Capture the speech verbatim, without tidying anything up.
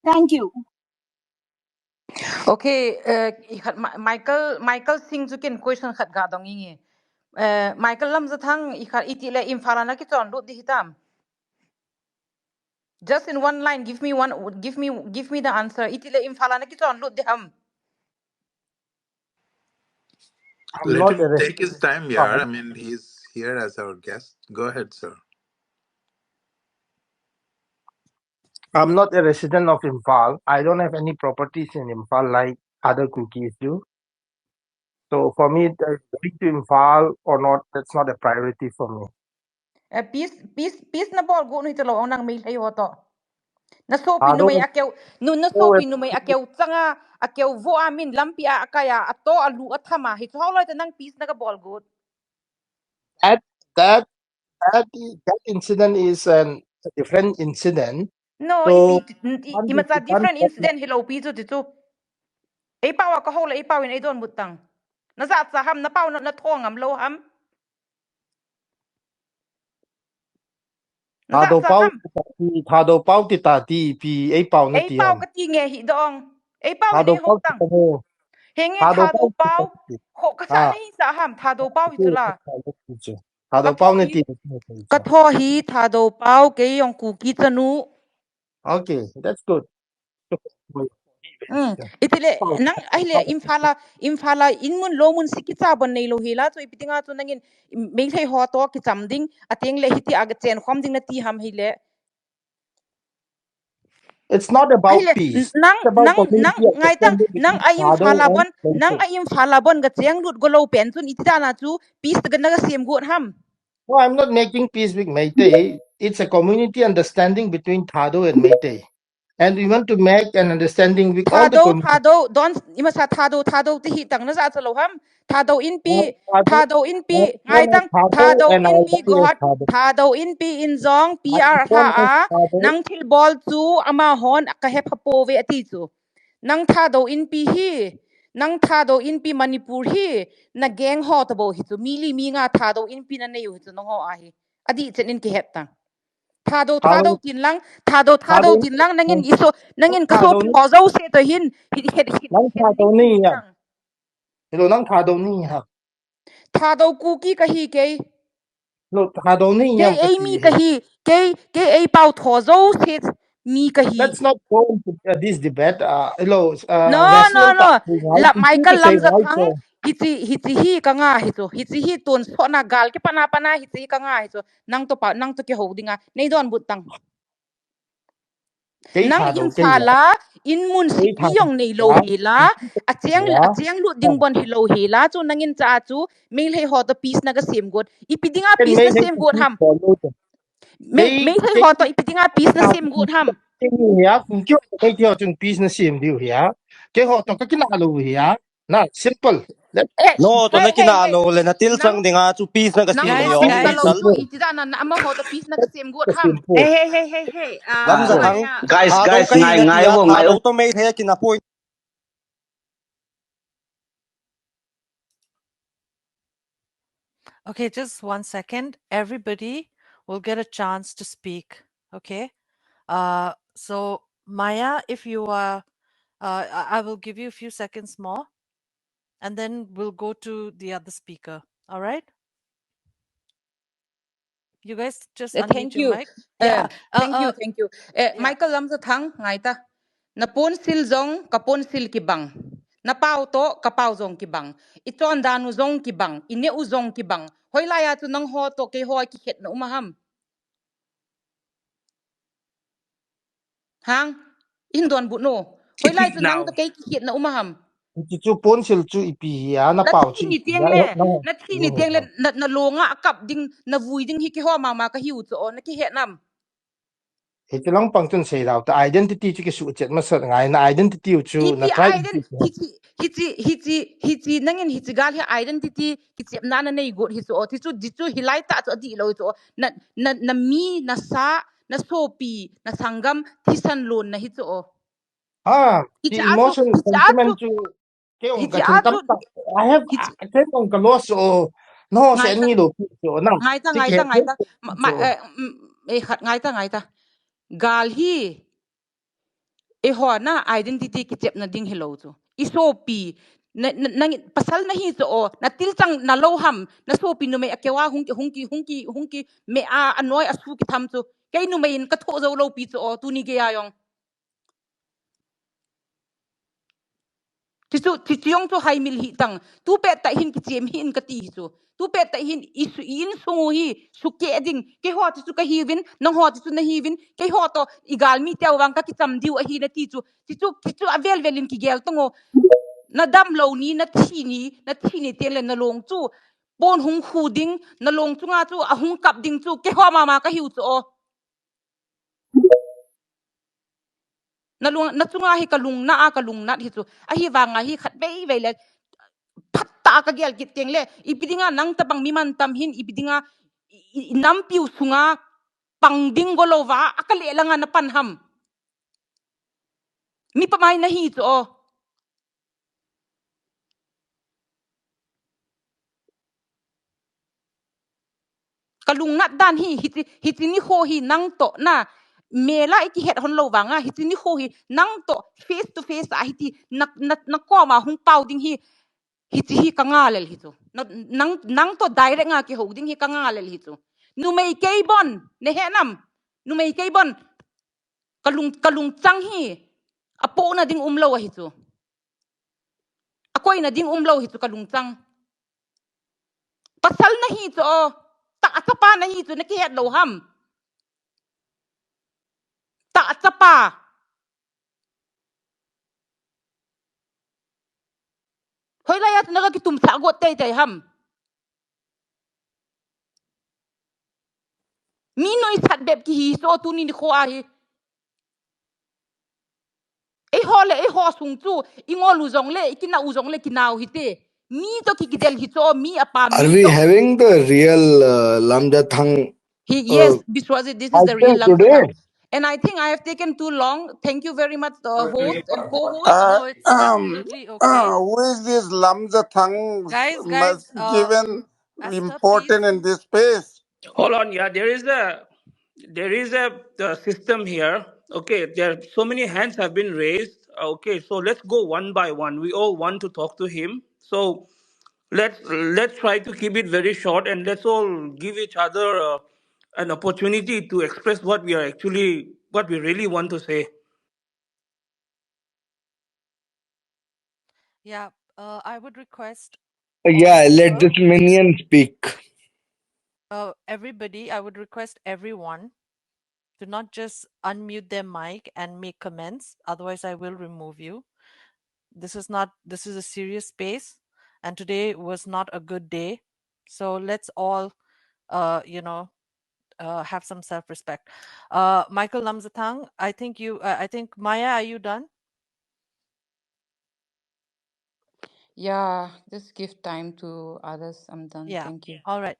Thank you. Okay, uh, i khat Ma- Michael Michael Singh chu ken question khat ga dong inge. Uh, Michael Lamjathang, i khat iti le Imphal a na kichon lut di hitam. Just in one line, give me one, give me, give me the answer. Iti le Imphal a na kichon lut di ham. I'm Let not him a take his resident. Time, yeah. I mean, he's here as our guest. Go ahead, sir. I'm not a resident of Imphal. I don't have any properties in Imphal like other Kukis do. So for me, the going to Imphal or not, that's not a priority for me. Eh, peace, peace, peace na bol got nu hi talo ong nang Meitei ho to. Na sopi numei a keu, nu na sopi numei a keu changa, a keu vo a min lampi a akai a, a to a lu a thama hi chu ho loi ta nang peace na ka bol got. That that that i- that incident is an, a different incident. No, So, i, i, i, i macha different incident hi lo pi chu ti chu. Ei pau a ka ho le ei pau in ei don but tang. Na za cha ham, na pau na, na thong am lo ham. Na za Thadou cha pau ham. Thadou pau ti ta ti pi ei pau na Ei ti pau ham. Ka ti nge hi dong. Ei pau na Thadou ei ho pau tang. Ti ta. Henge Thadou Thadou pau pau. Ho ka sa nei sa ham Thadou pau hi chu la. Thadou pau na ti. Ka tho hi Thadou pau kei ong Kuki chanu. Okay, that's good. Mm. Itile nang ahile Imphal a Imphal a in mun lo mun si kicha bon nei lo hi la chu ipi dinga chu nangin Meitei ho to kicham ding ateng le hiti a ga chen khom ding na ti ham hile. It's not about peace. Nang nang nang ngai tang nang a Imphal a bon nang a Imphal a bon ga cheng lut go lo pen chun iti dana chu peace ga na ga sem got ham. No, I'm not making peace with Meitei. It's a community understanding between Thadou and Meitei. And we want to make an understanding with all the Thadou, Thadou, don ima sa Thadou, Thadou ti hi tang na za cha lo ham. Thadou Inpi, Thadou Inpi, ngai tang Thadou Inpi go hat. Thadou Inpi in jong P R ha a nang thil bol chu ama hon ka he pha po ve ati chu. Nang Thadou Inpi hi, nang Thadou Inpi Manipur hi, na gang ho ta bo hi chu mi li mi nga Thadou Inpi na nei u hi chu nang ho a hi. Adi chen in ki het tang. Thadou Thadou tin lang, Thadou Thadou tin lang nangin iso nangin ka so pin ho jo se to hin hi het hi. Nang Thadou ni ya. Hello, nang Thadou ni ha. Thadou Kuki ka hi kei. Hello, Thadou ni ya. Kei ei mi ka hi, kei kei ei pau tho jo se mi ka hi. Let's not go into uh, this debate. Uh, hello, uh, no, no, no. La Michael Lamjathang. Hichi hichi hi ka nga hi chu. Hichi hi tun so na gal ki pana pana hichi ka nga hi chu. Nang to pa nang to ki ho dinga. Nei don but tang. Nang Imphal a in mun si pi ong nei lo hi la. A cheng a cheng lut ding bon hi lo hi la chu nangin cha chu Meitei ho to peace na ga sem got. Ipi dinga peace na sem got ham. Meitei ho to ipi dinga peace na sem got ham. Ya, kung kyo Meitei ho chun peace na sem diu ya. Kei ho to ka kina lo ya. Na simple. No, to na kina lo le na til chang dinga chu peace na ga sem diu. Iti da na ama ho to peace na ga sem got ham. Hey hey hey hey hey. Lamjathang. Guys, guys, ngai ngai wo ngai. To Meitei kina point. Okay, just one second. Everybody will get a chance to speak. Okay. Uh, so Maya, if you are, uh, I will give you a few seconds more, and then we'll go to the other speaker. All right. You guys just uh, thank you. Mic. Yeah. Uh, thank uh, you, thank you. Uh, yeah. Michael Lamjathang, ngai ta. Na ponsil jong, ka ponsil kibang. Na pau to, ka pau jong kibang. I chon dan u jong kibang. I ne u jong kibang. Hoilai a chu nang ho to kei ho kikhet na um a ham. Hang, in don but no. Hoilai chu nang to kei kikhet na um a ham. Hichi chu ponsil chu ipi hi a na pau chu. Na thi ni tiang le, na thi ni tiang le, na, na longa a kap ding, na vui ding hi kiho mama ka hiu chu o, na kihe nam. Hichi lang pang chun sei lau ta identity chu kisuh chet masat ngai na identity u chu na try. Hichi, hichi, hichi, hichi, nangin hichi gal hi identity kichep na na nei got hi chu o, ti chu, di chu hi lai ta chu adi lo chu o. Na, na, na mi, na sa, na sopi, na sanggam, thisan lon na hi chu o. Ah, the emotion, sentiment chu. Kei ong ka chun tam tak. I have, kei ong ka loss o. No, se ni lo pi o na. Ngai ta, ngai ta, ngai ta. Eh, khat ngai ta, ngai ta. Gal hi. Eiho na identity kichepna ding hilou chu. I sopi, na, na, na, pasal nahi chu o, na tilchang nalou ham, na sopi numei a kewa hung ki, hung ki, hung ki, hung ki, me a, anoi a su kitham chu. Kei numei in ka tho jou lou pi chu o, tuni gei a jong. Ti chu, ti chu jong chu haimil hi tang. Tu pet ta hin kichem hi in kati hi chu. Tu pet ta hin i su, i insung u hi, sukeh ding. Keiho ti chu kahiuvin, nangho ti chu nahiuvin. Keiho toh, i galmi teu vang kakicham diu ahi nati chu. Ti chu, ti chu avel vel in kigel tang o. Na damlou ni, na thi ni, na thi ni teng le na long chu. Pon hung khu ding, na long chunga chu, ahung kap ding chu. Keiho mama kahiu chu o. Na lung, na chunga hi kalung na a, kalung nat hi chu. Ahivanga hi khatvei vei le phat ta kagel kit teng le. Ipi dinga nang tabang mi mantam hin, ipi dinga i, i, i nampiu sunga pang ding golou va, a kale langa na pan ham. Mi pamai nahi chu o. Kalung nat dan hi, hichi, hichi nikho hi nang toh na, mela i kihet hon lou vanga, hichi nikho hi nang toh face to face a hiti, na, na, na koma hung pau ding hi, hichi hi ka ngalel hi chu. Na, nang, nang toh direct nga kihou ding hi ka ngalel hi chu. Numei kei bon, na he nam, numei kei bon, kalung, kalung chang hi, apohna ding umlou ahi chu. Akoina ding umlou hi chu kalung chang. Pasal nahi chu o, ta chapa nahi chu na kihet lou ham. Ta chapa. Hoilai a chu na ka kitum sa got tei tei ham. Mi noi sat bep kihi so tuni nikho a hi. Eiho le, eiho sung chu, i ngol u jong le, i kina u jong le, kinau hite. Mi toh ki kidel hi chu, mi apa, mi Are we toh. Having the real, uh, Lamjathang? He, yes, uh, Biswajit, this is I the real think today. Lamjathang. And I think I have taken too long. Thank you very much, the host and co-host. Uh, No, it's um, absolutely okay. Uh, who is this Lamjathang Guys, guys, must uh, given Esther, important please. In this space? Hold on, yeah, there is a, there is a, uh, system here. Okay, there, so many hands have been raised. Okay, so let's go one by one. We all want to talk to him. So let's, let's try to keep it very short and let's all give each other, uh, an opportunity to express what we are actually, what we really want to say. Yeah, uh, I would request Yeah, let also, this minion speak. Uh, everybody, I would request everyone to not just unmute their mic and make comments, otherwise I will remove you. This is not, this is a serious space, and today was not a good day. So let's all, uh, you know, uh, have some self-respect. Uh, Michael Lamjathang, I think you, uh, I think, Maya, are you done? Yeah, just give time to others. I'm done. Yeah. Thank you. All right.